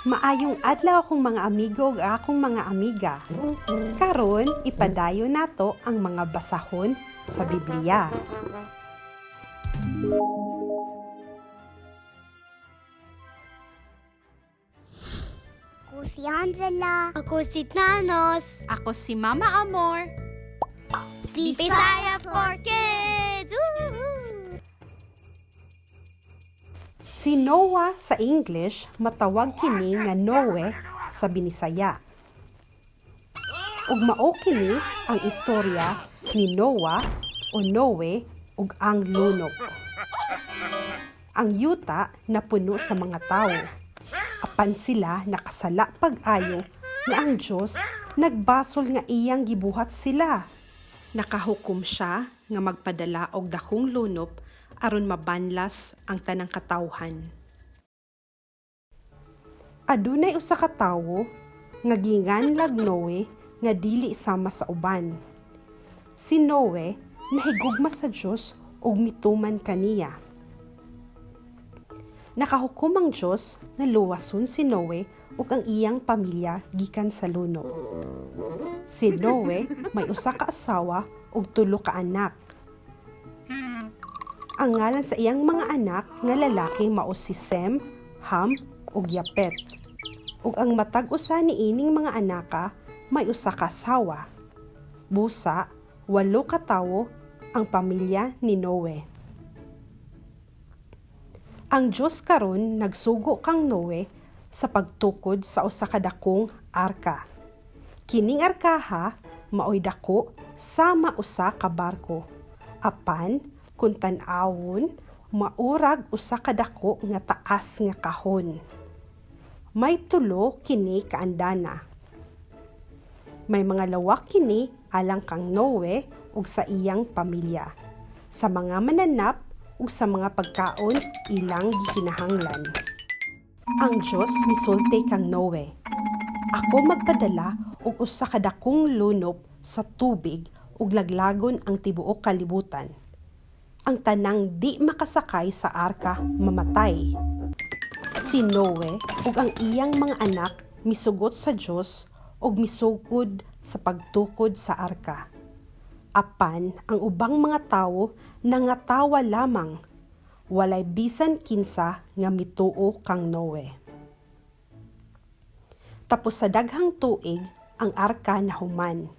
Maayong adlaw, akong mga amigo ug akong mga amiga. Karon ipadayon nato ang mga basahon sa Biblia. Ako si Angela. Ako si Thanos. Ako si Mama Amor. Bisaya for Kids! Woo! Si Noah sa English matawag kini nga Noe sa Binisaya. Ug mao kini ang istorya ni Noah o Noe ug ang lunop. Ang yuta napuno sa mga tawo. Apan sila nakasala pag-ayo nga ang Dios nagbasol nga iyang gibuhat sila. Nakahukom siya nga magpadala og dakong lunop aron mabanlas ang tanang katawhan. Adunay usa ka tawo nga ginganlag Noe nga dili sama sa uban. Si Noe nahigugma sa Dios ug mituman kaniya. Nakahukom ang Dios nga luwason si Noe ug ang iyang pamilya gikan sa lunop. Si Noe may usa ka asawa ug tulo ka anak. Ang ngalan sa iyang mga anak nga lalaki mao si Sem, Ham ug Yapet. Ug ang matag usa niining mga anaka may usa ka asawa. Busa, walo ka tawo ang pamilya ni Noe. Ang Dios karon nagsugo kang Noe sa pagtukod sa usa ka dakong arka. Kining arkaha maoy dako sama usa ka barko. Apan kun tan-awon, maurag usa ka dako nga taas nga kahon. May tulo kini kaandana. May mga lawak kini alang kang Noe ug sa iyang pamilya. Sa mga mananap ug sa mga pagkaon ilang gikinahanglan. Ang Dios misulti kang Noe. Ako magpadala og usa ka dakong lunop sa tubig ug laglagon ang tibuok kalibutan. Ang tanang di makasakay sa arka mamatay. Si Noe ug ang iyang mga anak misugot sa Dios ug misugod sa pagtukod sa arka. Apan ang ubang mga tawo nangatawa lamang. Walay bisan kinsa nga mituo kang Noe. Tapos sa daghang tuig, ang arka nahuman.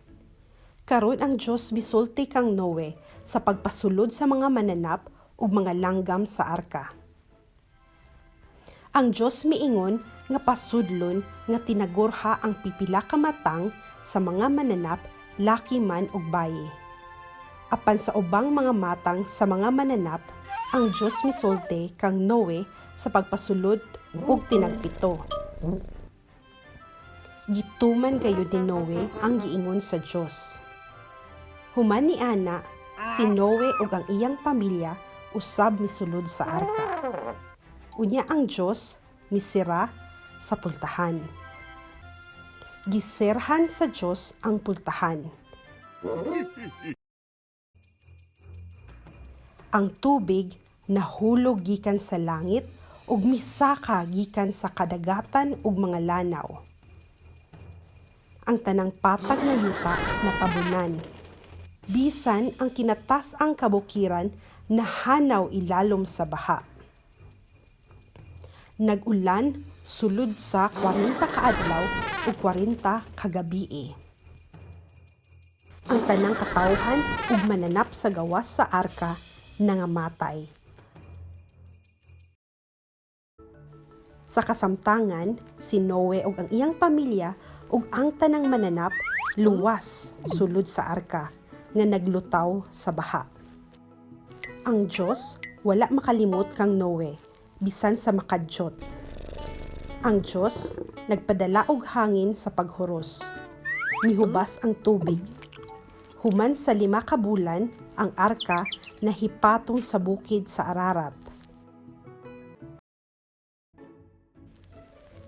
Karon ang Dios misulti kang Noe sa pagpasulod sa mga mananap ug mga langgam sa arka. Ang Dios miingon nga pasudlon nga tinagurha ang pipila ka matang sa mga mananap, laki man ug bayi. Apan sa ubang mga matang sa mga mananap, ang Dios misulti kang Noe sa pagpasulod og tinagpito. Gituman gayud ni Noe ang giingon sa Dios. Human ni ana, si Noe ug ang iyang pamilya usab misulod sa arka. Unya ang Dios misira sa pultahan. Giserhan sa Dios ang pultahan. Ang tubig nahulog gikan sa langit ug misaka gikan sa kadagatan ug mga lanaw. Ang tanang patag nga yuta natabunan. Bisan ang kinatas-ang kabukiran nahanaw ilalom sa baha. Nag-ulan sulod sa 40 ka adlaw ug 40 ka gabii. Ang tanang katawhan ug mananap sa gawas sa arka nangamatay. Sa kasamtangan, si Noe ug ang iyang pamilya ug ang tanang mananap luwas sulod sa arka nga naglutaw sa baha. Ang Dios wala makalimot kang Noe bisan sa makadyot. Ang Dios nagpadala og hangin sa paghuros. Mihubas ang tubig. Human sa 5 ka bulan, ang arka nahipatong sa bukid sa Ararat.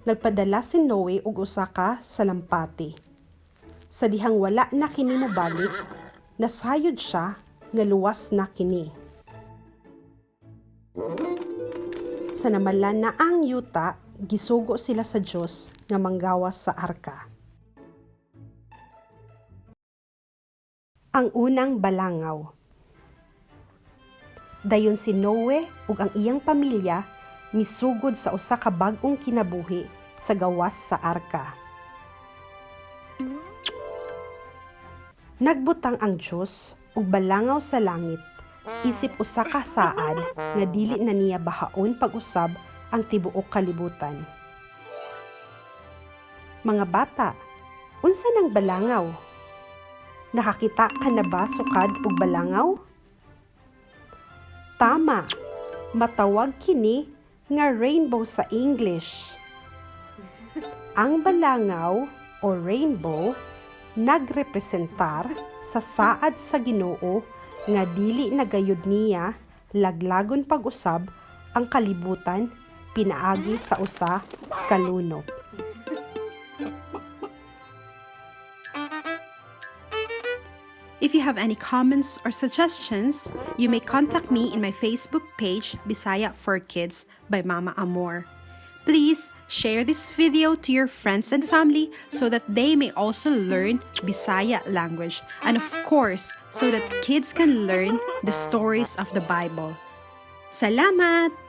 Nagpadala si Noe og usa ka salampati. Sa dihang wala na kini mobalik, nasayod siya nga luwas na kini. Sa namalan na ang yuta, gisugo sila sa Dios nga manggawas sa arka. Ang unang balangaw. Dayon si Noe ug ang iyang pamilya misugod sa usa ka bag-ong kinabuhi sa gawas sa arka. Nagbutang ang Dios og balangaw sa langit isip usa ka saad nga dili na niya bahaon pag-usab ang tibuok kalibutan. Mga bata, unsa nang balangaw? Nakakita ka na ba sukad og balangaw? Tama, matawag kini nga rainbow sa English. Ang balangaw o rainbow nagrepresentar sa saad sa Ginoo nga dili na gayud niya laglagon pag-usab ang kalibutan pinaagi sa usa ka lunop. If you have any comments or suggestions, you may contact me in my Facebook page, Bisaya for Kids by Mama Amor. Please share this video to your friends and family so that they may also learn Bisaya language and, of course, so that kids can learn the stories of the Bible. Salamat!